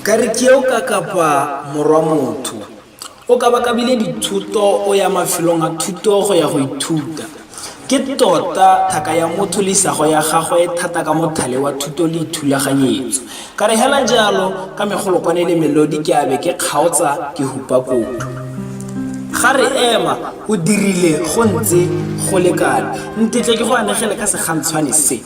Ka re ke eo ka kapa morwa motho. O kabakabile dithuto o ya mafelong a thuto go ya go ithuta. Ke tota thaka ya motho le isago ya gagwe e thata ka mothale wa thuto le ithulaganyetso. Ka re hela jalo ka megolokwane le melodi ke a be ke kgaotsa ke hupa kodu. Ga re ema o dirile go ntse go lekane. Ntetle ke go anegele ka segantshwane se.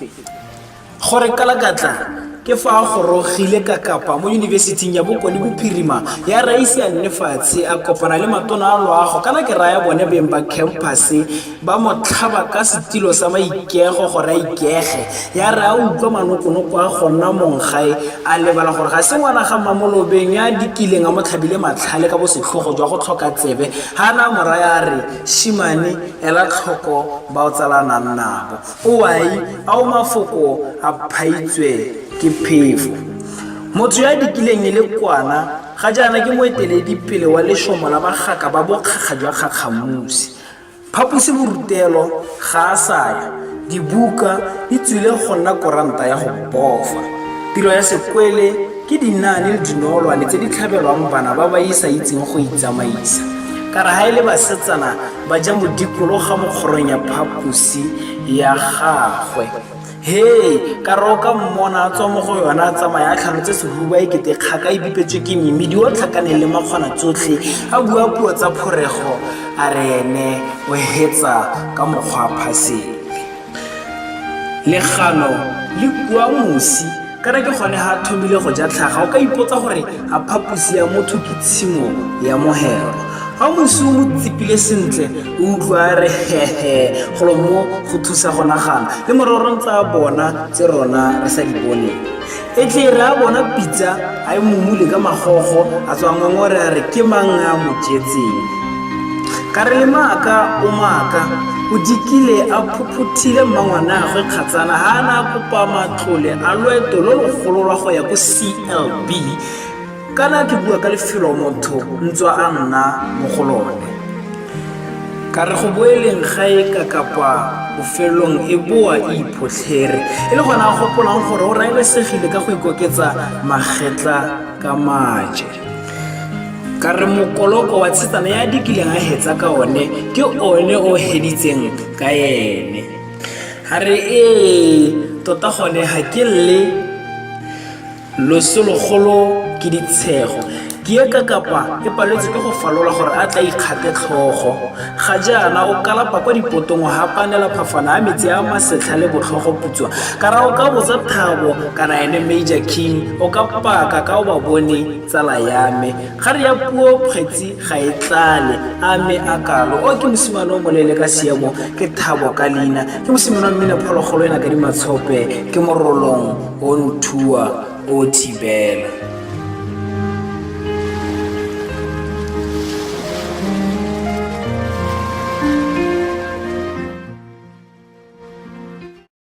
Gore Kalakatla ke fa a gorogile ka Kapa mo Yunibesithing ya Bokone Bophirima ya re a ise a nne fatshe a kopana le matona a loago kana ke raya bone beng ba khamphase ba mo tlhaba ka setilo sa maikego gore a ikege ya re a utlwa manokonoko a go nna monggae a lebala gore ga se ngwana ga mmamolobeng ya dikileng a mo tlhabile matlhale ka bosetlhogo jwa go tlhoka tsebe ga a na a mo raya a re shimane ela tlhoko ba o tsalanang nabo Owai, ao mafoko a phaitswe ke phefo. Motho yo a dikileng e le kwana ga jaana ke moeteledipele wa lešomo la bagaka ba bokgakga jwa Kgakgamusi. Phaposi borutelo ga a sa ya, dibuka di tswile go nna koranta ya go bofa. Tiro ya sekwele ke dinaane le dinoolwane tse di tlhabelwang bana ba ba sa itseng go itsamaisa. Ka re ha e le basetsana ba ja modikologa mo kgorong ya phaposi ya gagwe. Hee, ka re o ka mmona a tswa mo go yona a tsamaya a tlhanotse sehuba e kete kgaka e bipetswe ke mmidi o tlhakaneng le makgona tsotlhe a bua puo tsa phorego a re ene o hetsa ka mokgwa phasele. Legano le kua mosi Kana ke gone ha a thomile go ja tlhaga, o ka ipotsa gore a phaposi ya motho ke tshimo ya mohero. Fa mosi o mo tsipile sentle, o utlwa a re hehe, golo mo go thusa go nagana, le mororo ntse a bona tse rona re sa di boneng. E tle re a bona pitsa a e mumule ka magogo, a tswa ngongore a re ke mang a mo jetseng. Ka re le maaka o maaka, o dikile a phophothile mmangwanaagwe Kgatsana ha a na a kopa matlole a loeto lo logolo lwa go ya ko CLB. Kana ke bua ka lefelo motho ntswa a nna mo go lone. Ka re go boeleng gae ka kapa bofelong e boa e iphotlhere e le gona a gopolang gore o raelesegile ka go ikoketsa magetla ka maje. Ka re mokoloko wa tshetsana ya dikileng a hetsa ka one ke one o heditseng ka ene. Ga re ee tota gone ga ke lle loso logolo ke ditshego. Ke e ka kapa e paletswe ke go falola gore a tla ikgate tlhogo. Ga jaana o kalapa kwa dipotong o hapanela phafana a metsi a masetlha le botlhogo putswa. Ka ra o ka botsa Thabo kana ene Major King o ka paka ka o ba bone tsala ya me. Ga re ya puo kgwetsi ga e tlale a me a kalo. O ke mosimane o moleele ka seemo ke Thabo ka leina. Ke mosimane wa mmina phologolo ena ka dimatshope ke morolong o nthua o thibela.